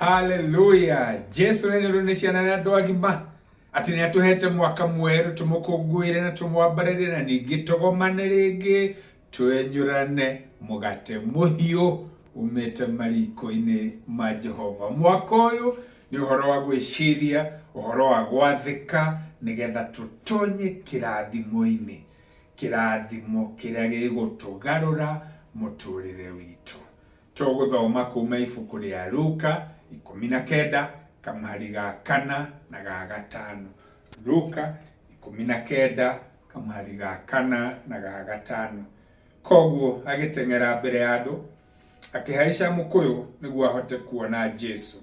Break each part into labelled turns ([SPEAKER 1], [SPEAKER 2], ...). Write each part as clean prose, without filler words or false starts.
[SPEAKER 1] Haleluya! Jesu nĩ nĩ ciana na andũ agima atĩ nĩ atũhete mwaka mwerũ tũmũkũngũĩre na tũmwambarĩre na ningĩ tũgomane rĩngĩ twenyũrane mũgate mũhiũ umĩte mariko-inĩ ma Jehova. Mwaka ũyũ nĩ ũhoro wa gwĩciria, ũhoro wa gwathĩka nĩgetha tũtonye kĩrathimo-inĩ, kĩrathimo kĩrĩa gĩgũtũgarũra mũtũrĩre witũ. Tũgũthoma kuma ibuku rĩa Luka 19 kamũhari ga 4 na ga 5. Luka 19 kamũhari ga 4 na ga 5. Koguo agĩteng'era mbere ya andũ, akĩhaica mũkũyũ nĩguo ahote kuona Jesu,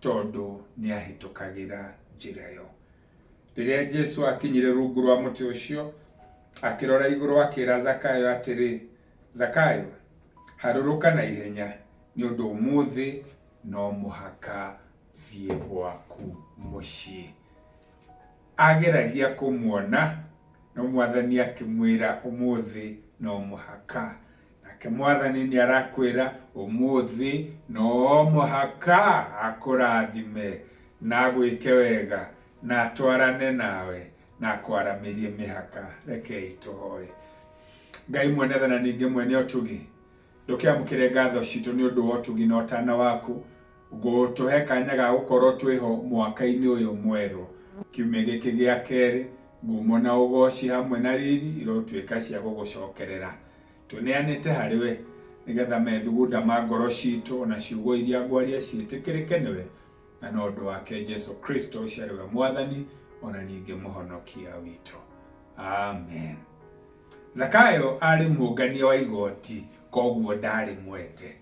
[SPEAKER 1] tondũ nĩahĩtũkagĩra njĩra ĩyo. Rĩrĩa Jesu aakinyire rungu rwa mũtĩ ũcio, akĩrora igũrũ akĩra Zakayo atĩrĩ, Zakayo, harũrũka na ihenya, nĩ ũndũ ũmũthĩ no mũhaka thiĩ gwaku mũciĩ. Ageragia kũmuona, no Mwathani akĩmwĩra ũmũthĩ no mũhaka. Nake Mwathani nĩ arakwĩra ũmũthĩ no mũhaka akũrathime na agwĩke wega na atwarane nawe na akwaramĩrie mĩhaka. Rekei tũhoe. Ngai mwene tha na ningĩ mwene ũtugi, ndũkĩamũkĩre ngatho citũ nĩ ũndũ wa ũtugi na ũtana waku gũtũhe kanya ga gũkorwo twĩho mwaka-inĩ ũyũ mwerũ. Kiumia gĩkĩ gĩa kerĩ, ngumo na ũgoci hamwe na riri irotuĩka cia gũgũcokerera. Twĩneanĩte harĩ we nĩgetha methugunda ma ngoro citũ ona ciugo iria ngwaria ciĩtĩkĩrĩke nĩwe, na no ũndũ wake Jesu Kristo ũcio arĩ we Mwathani ona ningĩ Mũhonokia witũ. Amen. Zakayo arĩ mũngania wa igoti, koguo ndarĩ mwende.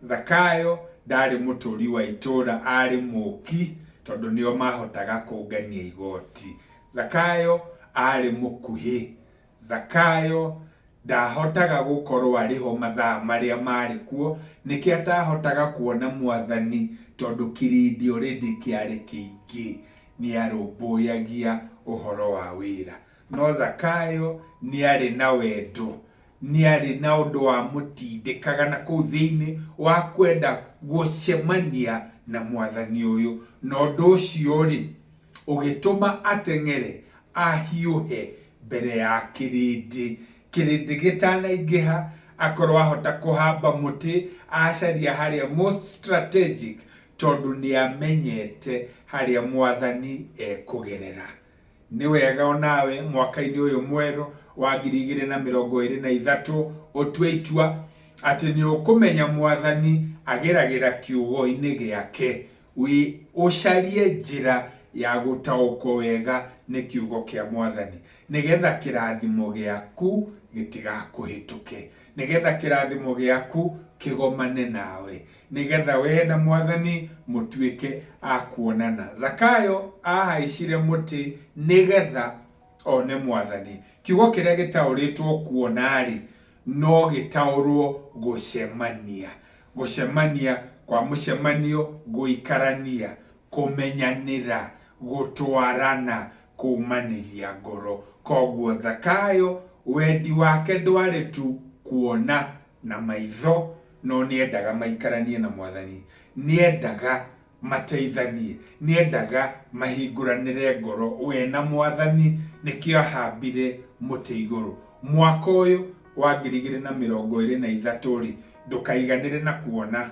[SPEAKER 1] Zakayo ndarĩ mũtũri wa itũra, arĩ mũki tondũ nĩo mahotaga kũngania igoti. Zakayo arĩ mũkuhĩ. Zakayo ndahotaga gũkorwo arĩ ho mathaa marĩa marĩ kuo, nĩkĩo atahotaga kuona Mwathani tondũ kĩrĩndĩ already kĩarĩ kĩingĩ. Nĩarũmbũyagia ũhoro wa wĩra. No Zakayo nĩarĩ na wendo, nĩarĩ na ũndũ wamũtindĩkaga na kũu thĩinĩ wa kwenda gũcemania na Mwathani ũyũ. Na ũndũ ũcio-rĩ, ũgĩtũma ateng'ere ahiũhe mbere ya kĩrĩndĩ. Kĩrĩndĩ gĩtanaingĩha, akorwo ahota kũhamba mũtĩ, acaria harĩa most strategic, tondũ nĩamenyete harĩa Mwathani ekũgerera. Nĩ wega onawe mwaka-inĩ ũyũ mwerũ wa 2023 ũtue itua atĩ nĩ ũkũmenya Mwathani ageragĩra kiugo-inĩ gĩake. Wĩ ũcarie njĩra ya gũtaũkwo wega nĩ kiugo kĩa Mwathani nĩgetha kĩrathimo gĩaku gĩtigakũhĩtũke, nĩgetha kĩrathimo gĩaku kĩgomane nawe. Nĩgetha wee na Mwathani mũtuĩke a kuonana. Zakayo ahaicire mũtĩ nĩgetha one Mwathani. Kiugo kĩrĩa gĩtaũrĩtwo kuona-rĩ, no gĩtaũrwo gũcemania. Gũcemania kwa mũcemanio, gũikarania, kũmenyanĩra, gũtwarana, kũmanĩria ngoro. Koguo Zakayo wendi wake ndwarĩ tu kuona na maitho, no nĩendaga maikaranie na Mwathani, nĩendaga mateithanie, nĩendaga mahingũranĩre ngoro we na Mwathani, nĩkĩo ahambire mũtĩ igũrũ. Mwaka ũyũ wa 2023-rĩ, ndũkaiganĩre na kuona,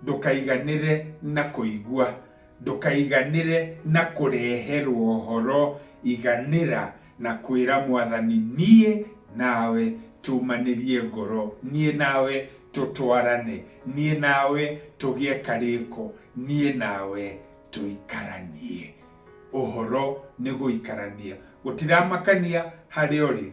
[SPEAKER 1] Ndũkaiganĩre na kũigua, ndũkaiganĩre na kũreherwo ũhoro, iganĩra na kwĩra Mwathani niĩ nawe tumanĩrie ngoro, niĩ nawe tũtwarane, niĩ nawe tũgĩe karĩko, niĩ nawe tũikaranie. Ũhoro nĩ gũikarania. Gũtiramakania harĩa ũrĩ,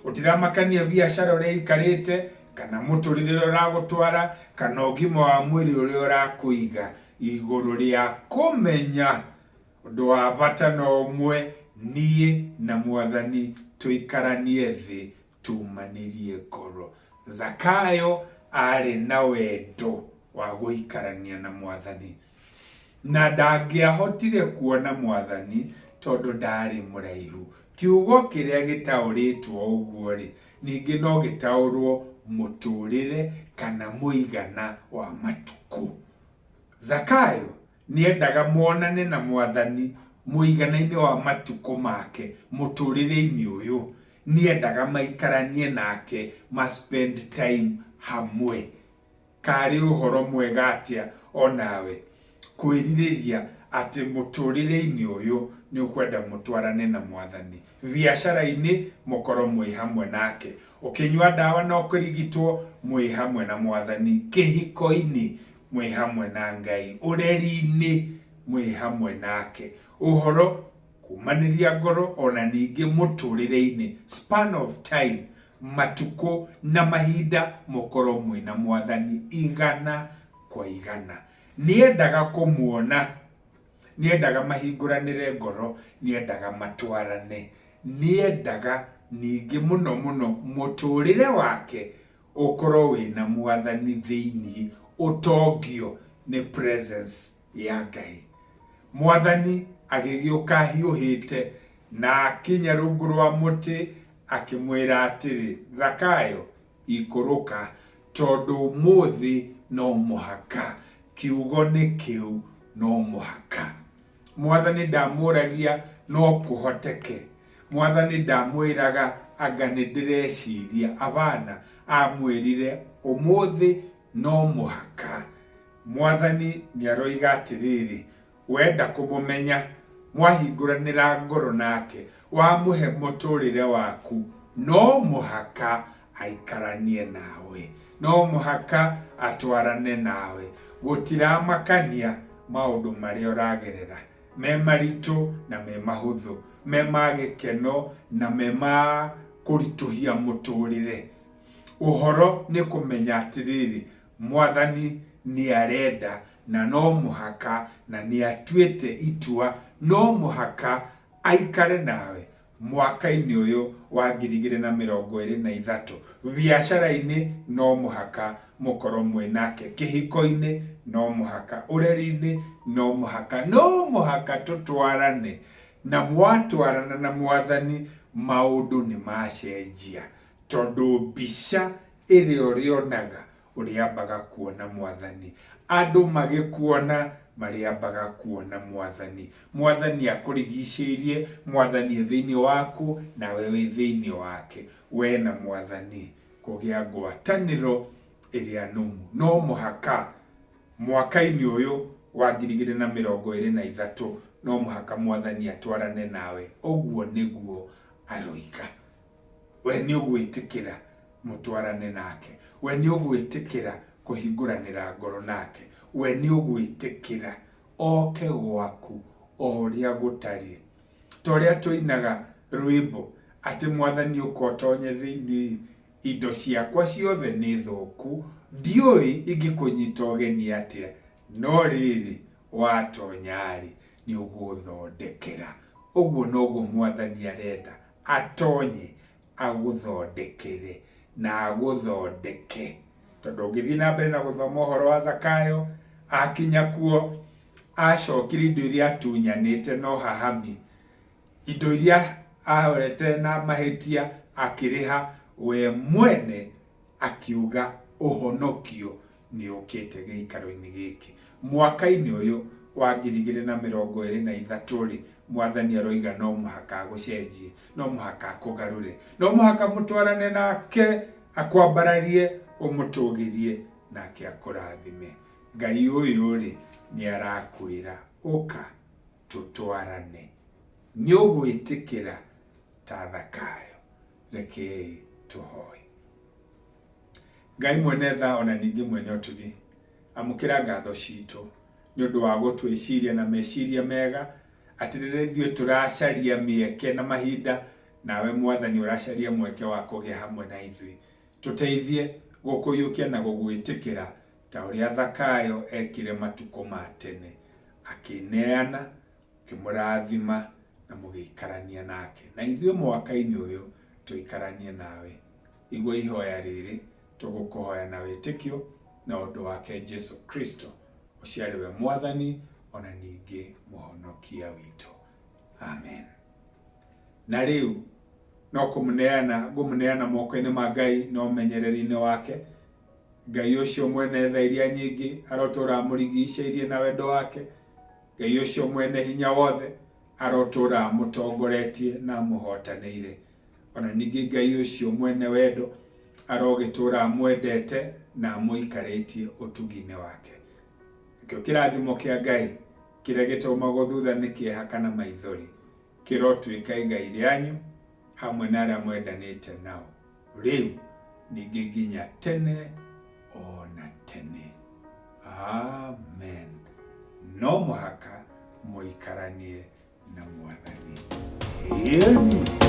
[SPEAKER 1] Gũtiramakania biacara ũrĩa ĩikarĩte, kana mũtũrĩre ũrĩa ũragũtwara, kana ũgima wa mwĩrĩ ũrĩa ũrakũiga igũrũ rĩa kũmenya ũndũ wa bata no ũmwe, niĩ na Mwathani tũikaranie thĩ tumanĩrie ngoro. Zakayo arĩ na wendo wa gũikarania na Mwathani. Na ndangĩahotire kuona Mwathani tondũ ndaarĩ mũraihu. Kiugo kĩrĩa gĩtaũrĩtwo ũguo-rĩ, ningĩ no gĩtaũrwo mũtũũrĩre kana mũigana wa matukũ. Zakayo Nĩendaga monane na Mwathani mũigana-inĩ wa matukũ make mũtũrĩre-inĩ ũyũ. Nĩendaga maikaranie nake, ma spend time hamwe. Karĩ ũhoro mwega atĩa o nawe kwĩrirĩria atĩ mũtũrĩre-inĩ ũyũ nĩ ũkwenda mũtwarane na Mwathani. Biacara-inĩ mũkorwo mwĩ hamwe nake. Ũkĩnyua ndawa na ũkĩrigitwo mwĩ hamwe na Mwathani. Kĩhiko-inĩ mwĩ hamwe na Ngai. Ũreri-inĩ mwĩ hamwe nake. Ũhoro kumanĩria ngoro ona ningĩ mũtũrĩre-inĩ, span of time, matukũ na mahinda mũkorwo mwĩna Mwathani igana kwa igana. Nĩendaga kũmuona, nĩendaga mahingũranĩre ngoro, nĩendaga matwarane, nĩendaga ningĩ mũno mũno mũtũrĩre wake ũkorwo wĩna Mwathani thĩinĩ, ũtongio nĩ presence ya Ngai. Mwathani agĩgĩũka ahiũhĩte na akinya rungu rwa mũtĩ akĩmwĩra atĩrĩ, Zakayo, ikũrũka, tondũ ũmũthĩ no mũhaka, kiugo nĩ kĩu, no mũhaka. Mwathani ndamũragia no kũhoteke. Mwathani ndamwĩraga anga nĩ ndĩreciria, abana, amwĩrire ũmũthĩ no mũhaka. Mwathani nĩaroiga atĩrĩrĩ, Wenda kũmũmenya, mwahingũranĩra ngoro nake, wamũhe mũtũrĩre waku, no mũhaka aikaranie nawe, no mũhaka atwarane nawe. Gũtiramakania maũndũ marĩa ũragerera, me maritũ na me mahũthũ, me ma gĩkeno na me ma kũritũhia mũtũrĩre. Ũhoro nĩ kũmenya atĩrĩrĩ, Mwathani nĩarenda na no mũhaka na nĩatuĩte itua no mũhaka aikare nawe mwaka-inĩ ũyũ wa 2023. Biacara-inĩ no mũhaka mũkorwo mwĩ nake, kĩhiko-inĩ no mũhaka, ũreri-inĩ no mũhaka, no mũhaka tũtwarane. Na mwatwarana na Mwathani maũndũ nĩ macenjia, tondũ mbica ĩrĩa ũrĩonaga ũrĩambaga kuona Mwathani. Andũ magĩkuona marĩambaga kuona Mwathani. Mwathani akũrigicĩirie, Mwathani e thĩinĩ waku, nawe wĩ thĩinĩ wake. We na Mwathani kũgĩa ngwatanĩro ĩrĩa nũmu. No mũhaka mwaka-inĩ ũyũ wa 2023 no mũhaka Mwathani atwarane nawe. Ũguo nĩguo aroiga. We nĩ ũgwĩtĩkĩra mũtwarane nake? We nĩ ũgwĩtĩkĩra kũhingũranĩra ngoro nake? We nĩ ũgwĩtĩkĩra oke gwaku o ũrĩa gũtariĩ? Ta ũrĩa tũinaga rwĩmbo atĩ Mwathani ũka ũtonye thĩinĩ, indo ciakwa ciothe nĩ thũku, ndiũĩ ingĩkũnyita ũgeni atĩa, no rĩrĩ watonya-rĩ, nĩ ũgũthondekera. Ũguo noguo Mwathani arenda atonye agũthondekere na agũthondeke. Tondũ ũngĩthiĩ na mbere na gũthoma ũhoro wa Zakayo, akinya kuo, acokire indo iria atunyanĩte na ũhahami, indo iria ahorete na mahĩtia akĩrĩha we mwene akiuga ũhonokio nĩ ũkĩte gĩikaro-inĩ gĩkĩ. Mwaka-inĩ ũyũ wa 2023-rĩ, Mwathani aroiga no mũhaka agũcenjie, no mũhaka akũgarũre, no mũhaka mũtwarane nake, akwambararie, ũmũtũgĩrie, nake akũrathime. Ngai ũyũ-rĩ, nĩ arakwĩra ũka tũtwarane. Nĩ ũgwĩtĩkĩra ta Thakayo? Rekei tũhoe. Ngai mwene tha ona ningĩ mwene ũtugi, amũkĩra ngatho citũ nĩ ũndũ wa gũtwĩciria na meciria mega, atĩ rĩrĩa ithuĩ tũracaria mĩeke na mahinda, nawe Mwathani ũracaria mweke wa kũgĩa hamwe na ithuĩ. Tũteithie gũkũiyũkia na gũgwĩtĩkĩra ta ũrĩa Zakayo ekire matukũ ma tene, akĩneana, ũkĩmũrathima na mũgĩikarania nake. Na ithuĩ mwaka-inĩ ũyũ tũikaranie nawe. Igua ihoya rĩrĩ tũgũkũhoya na wĩtĩkio na ũndũ wake Jesu Kristo, ũcio arĩ we Mwathani ona ningĩ Mũhonokia witũ. Amen. Na rĩu no kũmũneana ngũmũneana moko-inĩ ma Ngai na ũmenyereri-inĩ wake. Ngai ũcio mwene tha iria nyingĩ arotũra amũrigicĩirie na wendo wake. Ngai ũcio mwene hinya wothe arotũũra amũtongoretie na amũhotanĩire. Ona ningĩ Ngai ũcio mwene wendo arogĩtũũra amwendete na amũikarĩtie ũtugi-inĩ wake. Nĩkĩo kĩrathimo kĩa Ngai kĩrĩa gĩtaumagwo thutha nĩ kĩeha kana maithori kĩrotuĩka igai rĩanyu hamwe na arĩa mwendanĩte nao rĩu ningĩ nginya tene o na tene. Amen. No mũhaka mũikaranie na Mwathani. Ĩni.